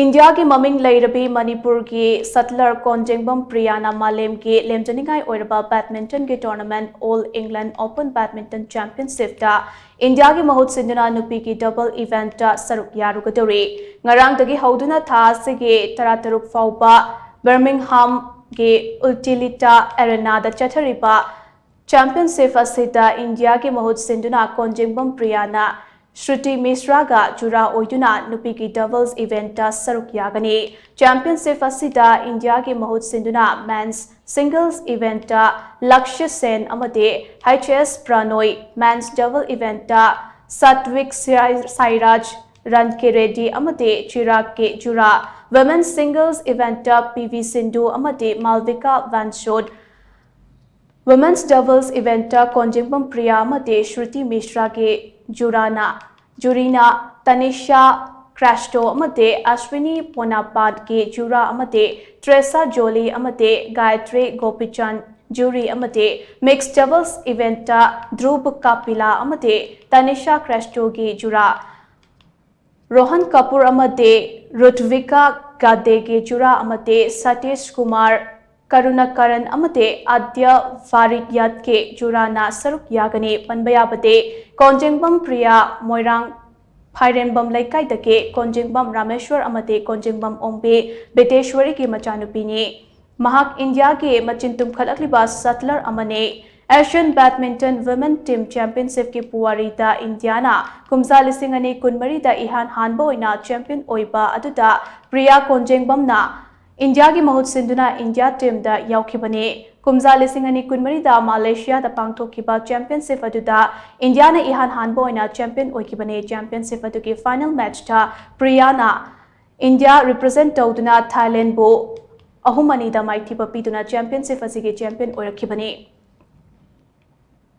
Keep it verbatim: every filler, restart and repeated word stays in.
ꯏꯟꯗꯤꯌꯥꯒꯤ ꯃꯃꯤꯡ ꯂꯩꯔꯕꯤ ꯃꯅꯤꯄꯨꯔꯒꯤ ꯁꯠꯂꯔ ꯀꯣꯟꯖꯦꯡꯕꯝ ꯄ꯭ꯔꯤꯌꯥꯅ ꯃꯥꯂꯦꯝꯒꯤ ꯂꯦꯝꯖꯅꯤꯡꯉꯥꯏ ꯑꯣꯏꯔꯕ badmintonꯒꯤ tournament All England Open Badminton Championshipꯇ ꯏꯟꯗꯤꯌꯥꯒꯤ ꯃꯍꯨꯠ ꯁꯤꯟꯗꯨꯅ ꯅꯨꯄꯤꯒꯤ double eventꯇ ꯁꯔꯨꯛ ꯌꯥꯔꯨꯒꯗꯧꯔꯤ꯫ ꯉꯔꯥꯡꯗꯒꯤ ꯍꯧꯗꯨꯅ ꯊꯥ ꯑꯁꯤꯒꯤ ꯇꯔꯥꯇꯔꯨꯛ ꯐꯥꯎꯕ Birminghamꯒꯤ Utilita Arenaꯗ ꯆꯠꯊꯔꯤꯕ championship ꯑꯁꯤꯗ ꯏꯟꯗꯤꯌꯥꯒꯤ ꯃꯍꯨꯠ ꯁꯤꯟꯗꯨꯅ ꯀꯣꯟꯖꯦꯡꯕꯝ ꯄ꯭ꯔꯤꯌꯥꯅ ꯁ꯭ꯔꯨꯇꯤ ꯃꯤꯁ꯭ꯔꯥꯒ ꯖꯨꯔꯥ ꯑꯣꯏꯗꯨꯅ ꯅꯨꯄꯤꯒꯤ doubles eventꯇ ꯁꯔꯨꯛ ꯌꯥꯒꯅꯤ꯫ Championship ꯑꯁꯤꯗ ꯏꯟꯗꯤꯌꯥꯒꯤ ꯃꯍꯨꯠ ꯁꯤꯟꯗꯨꯅ men's singles eventꯇ ꯂꯛꯁ꯭ꯌ ꯁꯦꯟ ꯑꯃꯗꯤ H S ꯄ꯭ꯔꯅꯣꯏ, men's double eventꯇ ꯁꯥꯠꯋꯤꯛ ꯁꯥꯏ-, ꯁꯥꯏꯔꯥꯖ, ꯔꯟꯀꯤꯔꯦꯗꯤ ꯑꯃꯗꯤ ꯆꯤꯔꯥꯒ ꯀꯦ ꯖꯨꯔꯥ, women's singles eventꯇ P V Sindhu ꯑꯃꯗꯤ ꯃꯥꯜꯚꯤꯀꯥ ꯚꯟꯁꯣꯗ, women's doubles eventꯇ ꯀꯣꯟꯖꯦꯡꯕꯝ ꯄ꯭ꯔꯤꯌꯥ ꯑꯃꯗꯤ ꯁ꯭ꯔꯨꯇꯤ ꯃꯤꯁ꯭ꯔꯥꯒꯤ ꯖꯨꯔꯥꯅ, ꯖꯨꯔꯤꯅ ꯇꯅꯤꯁꯥ ꯈ꯭ꯔꯦꯁꯇꯣ ꯑꯃꯗꯤ ꯑꯁ꯭ꯋꯤꯅꯤ ꯄꯣꯅꯥꯄꯥꯠꯀꯤ ꯖꯨꯔꯥ ꯑꯃꯗꯤ ꯇ꯭ꯔꯦꯁꯥ ꯖꯣꯂꯤ ꯑꯃꯗꯤ ꯒꯥꯌꯇ꯭ꯔꯤ ꯒꯣꯄꯤꯆꯟꯗ ꯖꯨꯔꯤ ꯑꯃꯗꯤ mixed doubles eventꯇ ꯙ꯭ꯔꯨꯕ ꯀꯥꯄꯤꯂꯥ ꯑꯃꯗꯤ ꯇꯅꯤꯁꯥ ꯈ꯭ꯔꯦꯁꯇꯣꯒꯤ ꯖꯨꯔꯥ, ꯔꯣꯍꯟ ꯀꯄꯨꯔ ꯑꯃꯗꯤ ꯔꯨꯠꯚꯤꯀꯥ ꯒꯥꯗꯦꯒꯤ ꯖꯨꯔꯥ ꯑꯃꯗꯤ ꯁꯇꯤꯁ ꯀꯨꯃꯥꯔ ꯀꯔꯨꯅꯥꯀꯔꯟ ꯑꯃꯗꯤ ꯑꯗ꯭ꯌ ꯐꯥꯔꯤꯛꯌꯥꯠꯀꯤ ꯖꯨꯔꯥꯅ ꯁꯔꯨꯛ ꯌꯥꯒꯅꯤ꯫ ꯄꯟꯕ ꯌꯥꯕꯗꯤ, ꯀꯣꯟꯖꯦꯡꯕꯝ ꯄ꯭ꯔꯤꯌꯥ ꯃꯣꯏꯔꯥꯡ ꯐꯥꯏꯔꯦꯝꯕꯝ ꯂꯩꯀꯥꯏꯗꯒꯤ ꯀꯣꯟꯖꯦꯡꯕꯝ ꯔꯥꯃꯦꯁ꯭ꯋꯔ ꯑꯃꯗꯤ ꯀꯣꯟꯖꯦꯡꯕꯝ ꯑꯣꯡꯕꯤ ꯕꯤꯇꯦꯁ꯭ꯋꯔꯤꯒꯤ ꯃꯆꯥꯅꯨꯄꯤꯅꯤ꯫ ꯃꯍꯥꯛ ꯏꯟꯗꯤꯌꯥꯒꯤ ꯃꯆꯤꯟ ꯇꯨꯝꯈꯠꯂꯛꯂꯤꯕ ꯁꯠꯂꯔ ꯑꯃꯅꯤ꯫ Asian Badminton Women Team Championshipꯀꯤ ꯄꯨꯋꯥꯔꯤꯗ ꯏꯟꯗꯤꯌꯥꯅ ꯀꯨꯝꯖꯥ ꯂꯤꯁꯤꯡ ꯑꯅꯤ ꯀꯨꯟꯃꯔꯤꯗ ꯏꯍꯥꯟ ꯍꯥꯟꯕ ꯑꯣꯏꯅ champion ꯑꯣꯏꯕ ꯑꯗꯨꯗ ꯄ꯭ꯔꯤꯌꯥ ꯀꯣꯟꯖꯦꯡꯕꯝꯅ ꯏꯟꯗꯤꯌꯥꯒꯤ ꯃꯍꯨꯠ ꯁꯤꯟꯗꯨꯅ ꯏꯟꯗꯤꯌꯥ teamꯗ ꯌꯥꯎꯈꯤꯕꯅꯤ꯫ ꯀꯨꯝꯖꯥ ꯂꯤꯁꯤꯡ ꯑꯅꯤ ꯀꯨꯟꯃꯔꯤꯗ ꯃꯥꯂꯦꯁꯤꯌꯥꯗ ꯄꯥꯡꯊꯣꯛꯈꯤꯕ championship ꯑꯗꯨꯗ ꯏꯟꯗꯤꯌꯥꯅ ꯏꯍꯥꯟ ꯍꯥꯟꯕ ꯑꯣꯏꯅ champion ꯑꯣꯏꯈꯤꯕꯅꯤ꯫ Championship ꯑꯗꯨꯒꯤ final matchꯇ ꯄ꯭ꯔꯤꯌꯥꯅ ꯏꯟꯗꯤꯌꯥ represent ꯇꯧꯗꯨꯅ ꯊꯥꯏꯂꯦꯟꯕꯨ ꯑꯍꯨꯝ ꯑꯅꯤꯗ ꯃꯥꯏꯊꯤꯕ ꯄꯤꯗꯨꯅ championship ꯑꯁꯤꯒꯤ champion ꯑꯣꯏꯔꯛꯈꯤꯕꯅꯤ꯫